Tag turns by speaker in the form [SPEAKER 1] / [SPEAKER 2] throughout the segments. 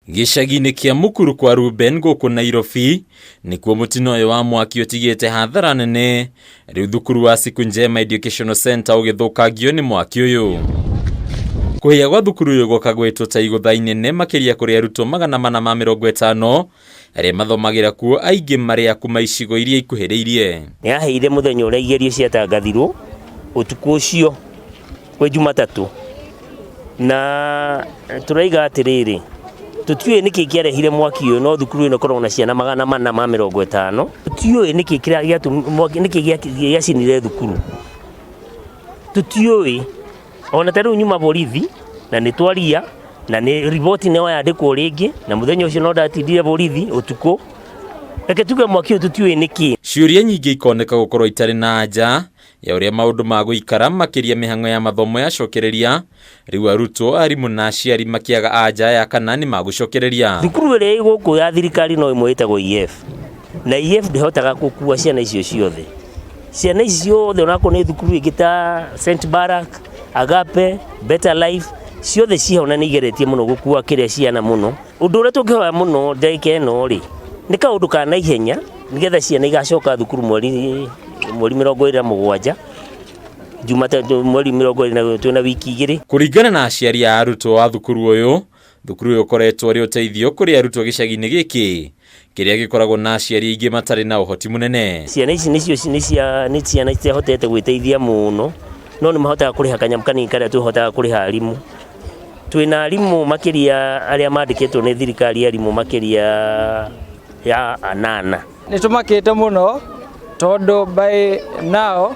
[SPEAKER 1] Gĩcagi-inĩ kĩa Mukuru kwa Ruben gũkũ Nairobi nĩkuo mũtino ũyũ wa mwaki ũtigĩte hathara nene rĩu thukuru wa Siku Njema Educational Center ũgĩthũkangio nĩ mwaki ũyũ. Kũhĩa gwa thukuru ũyũ gwoka gwĩtwo ta igũtha inene makĩria kũrĩ arutwo 450 arĩa mathomagĩra kuo aingĩ marĩ a kuma icigo iria ikuhĩrĩirie.
[SPEAKER 2] Nĩ aheire mũthenya ũrĩa igerio ciatangathirwo ũtukũ ũcio kwĩ Jumatatũ na tũraiga atĩrĩrĩ tũtiũĩ nĩkĩ kĩarehire mwaki ũyũ no thukuru ĩno ĩkoragwo na ciana 450. Tũtiũĩ nĩkĩ nĩkĩ gĩacinire thukuru, tũtiũĩ ona ta rĩu nyuma borithi na nĩ twaria na nĩ riboti nĩ yandĩkwo rĩngĩ na mũthenya ũcio no ndatindire borithi ũtukũ. Reke tuge mwaki ũyũ tũtiũĩ nĩkĩ.
[SPEAKER 1] Ciũria nyingĩ ikoneka gũkorwo itarĩ na anja ya ũrĩa maũndũ magũikara makĩria mĩhang'o ya mathomo yacokereria rĩu arutwo arimũ na aciari makĩaga anja ya kana nĩ magũcokereria.
[SPEAKER 2] Thukuru ĩrĩa ĩ gũkũ ya thirikari no ĩmwe ĩtagwo EF na EF ndĩhotaga gũkua ciana icio ciothe. Ciana ici ciothe onakorwo nĩ thukuru ĩngĩ ta St Barak, Agape, Better Life, ciothe ciho na nĩ igeretie mũno gũkua kĩrĩa ciana mũno. Ũndũ ũrĩa tũngĩhoya mũno ndagĩka ĩno rĩ, nĩ kaũndũ ka naihenya nĩgetha ciana igacoka thukuru mweri mweri 27 Jumatatũ mweri 20 na twĩna wiki igĩrĩ.
[SPEAKER 1] Kũringana na aciari a arutwo a thukuru ũyũ, thukuru ũyũ ũkoretwo ũrĩ ũteithio kũrĩ arutwo gĩcagi-inĩ gĩkĩ kĩrĩa gĩkoragwo na aciari aingĩ matarĩ na ũhoti mũnene.
[SPEAKER 2] Ciana ici nĩcio nĩ ciana citahotete gwĩteithia mũno, no nĩ mahotaga kũrĩha kanyamũ kanini karĩa tũhotaga kũrĩha arimũ. Twĩna arimũ makĩria arĩa mandĩkĩtwo nĩ thirikari arimũ makĩria ya anana.
[SPEAKER 3] Nĩ tũmakĩte mũno tondũ by now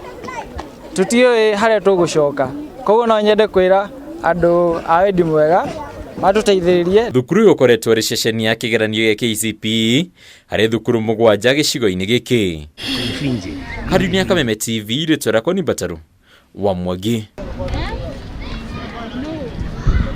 [SPEAKER 3] tũtiũĩ harĩa tũgũcoka. Koguo no nyende kwĩra andũ a wendi mwega matũteithĩrĩrie.
[SPEAKER 1] Thukuru ũyũ ũkoretwo ũrĩ ceceni ya kĩgeranio gĩa KCPE harĩ thukuru mũgwanja gĩcigo-inĩ gĩkĩ. Haruni ya Kameme TV, rĩtwa rĩakwa nĩ Mbataru wa Mwangi.